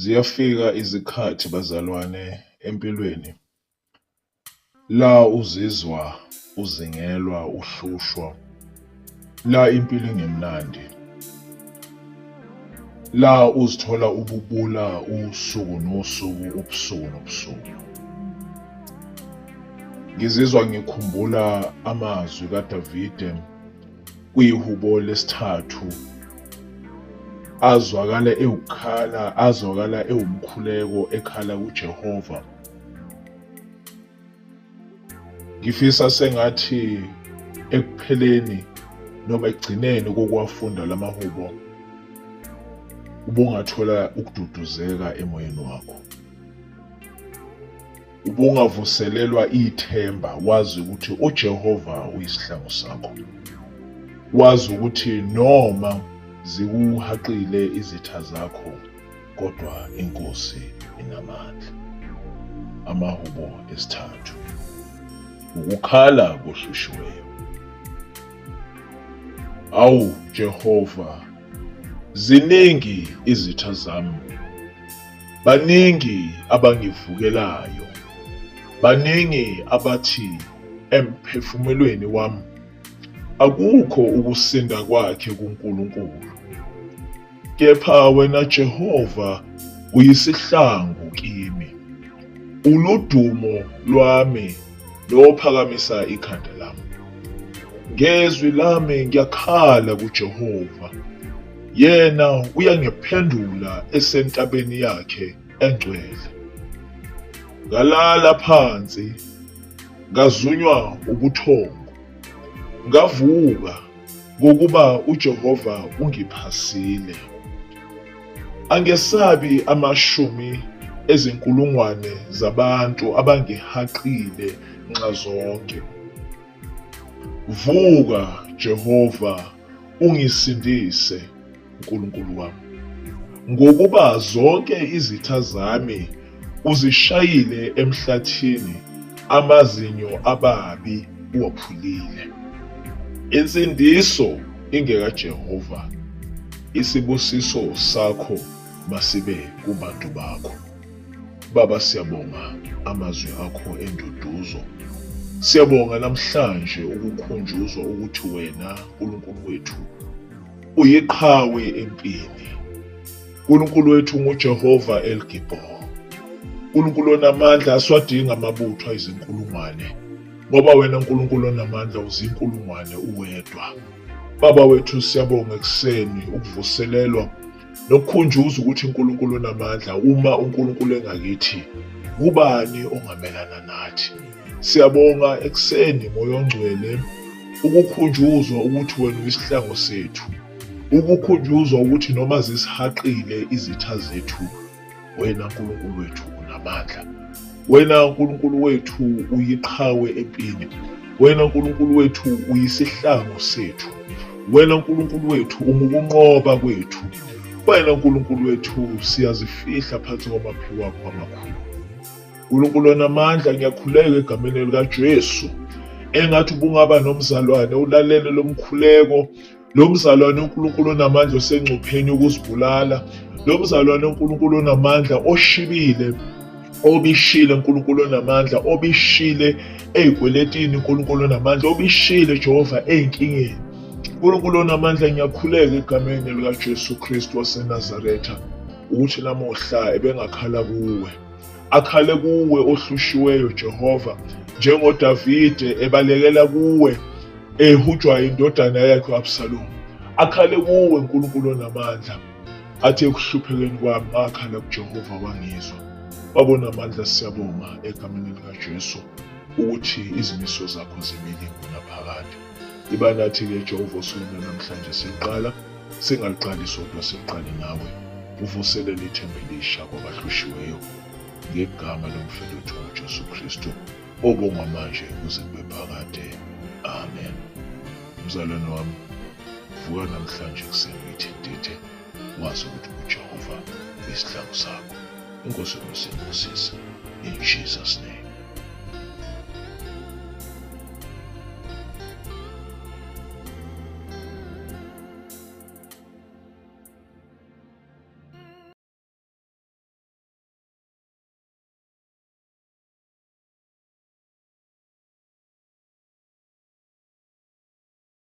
Ziyafika izikhathi bazalwane empilweni la uzizwa uzingelwa, uhlushwa, la impilo ingemnandi, la uzithola ububula usuku nosuku, ubusuku nobusuku. Ngizizwa ngikhumbula amazwi kaDavide kwihubo lesithathu azwakala ewukhala, azwakala ewumkhuleko ekhala kuJehova. Ngifisa sengathi ekupheleni noma ekugcineni kokuwafunda lamahubo ubungathola ukududuzeka emoyeni wakho. Ubungavuselelwa ithemba wazi ukuthi uJehova uyisihlangu sakho. Wazi ukuthi noma zikuhaqile izitha zakho kodwa inkosi inamandla. Amahubo esithathu. Ukukhala kohlushiweyo. Awu Jehova, ziningi izitha zami. Baningi abangivukelayo, baningi abathi emphefumulweni wami, akukho ukusinda kwakhe kuNkulunkulu. Kepha wena Jehova uyisihlangu kimi, uludumo lwami nophakamisa ikhanda lami. Ngezwi lami ngiyakhala kuJehova, yena uyangiphendula esentabeni yakhe engcwele. Ngalala phansi, ngazunywa ubuthongo, ngavuka ngokuba uJehova ungiphasile. Angesabi amashumi ezinkulungwane zabantu abangihaqile nxazonke. Vuka Jehova ungisindise Nkulunkulu wami, ngokuba zonke izitha zami uzishayile emhlathini, amazinyo ababi uwaphulile. Insindiso ingekaJehova, isibusiso sakho masibe kubantu bakho. Baba siyabonga amazwi akho enduduzo. Siyabonga namhlanje ukukhunjuzwa ukuthi wena Nkulunkulu wethu uyiqhawe empini. Nkulunkulu wethu nguJehova El Gibor. Nkulunkulu onamandla asiwadingi amabutho ayizinkulungwane ngoba wena Nkulunkulu onamandla uzinkulungwane uwedwa. Baba wethu siyabonga ekuseni ukuvuselelwa nokukhunjuza ukuthi uNkulunkulu unamandla. Uma uNkulunkulu engakithi, kubani ongamelana nathi? Siyabonga ekuseni Moya oNgcwele ukukhunjuzwa ukuthi wena uyisihlangu sethu, ukukhunjuzwa ukuthi noma zisihaqile izitha zethu, wena Nkulunkulu wethu unamandla. Wena Nkulunkulu wethu uyiqhawe empini. Wena Nkulunkulu wethu uyisihlangu sethu. Wena Nkulunkulu wethu ungukunqoba kwethu. Wena Nkulunkulu wethu siyazifihla phansi kwamaphiko akho amakhulu. Nkulunkulu onamandla, ngiyakhuleka egameni likaJesu. Engathi ubungaba nomzalwane ulalele lomkhuleko. Lo mzalwane uNkulunkulu onamandla osengcupheni yokuzibulala, lo mzalwane uNkulunkulu onamandla oshibile, obishile uNkulunkulu onamandla, obishile ey'kweletini uNkulunkulu onamandla, obishile Jehova ey'nkingeni. uNkulunkulu onamandla, ngiyakhuleka egameni likaJesu Kristu waseNazaretha ukuthi namuhla ebengakhala kuwe, akhale kuwe ohlushiweyo Jehova, njengoDavide ebalekela kuwe ehujwa indodana yakhe u-Absalomu. Akhale kuwe Nkulunkulu onamandla, athi ekuhluphekeni kwami ngakhala kuJehova wangizwa. Baba onamandla, siyabonga egameni likaJesu ukuthi izimiso zakho zimile ngunaphakade. Iba nathi-ke Jehova osukwini namhlanje siqala, singaliqali sodwa, siqale nawe. Uvuselele ithemba elisha kwabahlushiweyo ngegama lomfeli wethu uJesu Kristu, obongwa manje kuze kube phakade. Amen. Mzalwane wami, vuka namhlanje ekuseni uyithintithe, wazi ukuthi uJehova uyisihlangu sakho. Inkosi yomusa ikubusise. In Jesus name.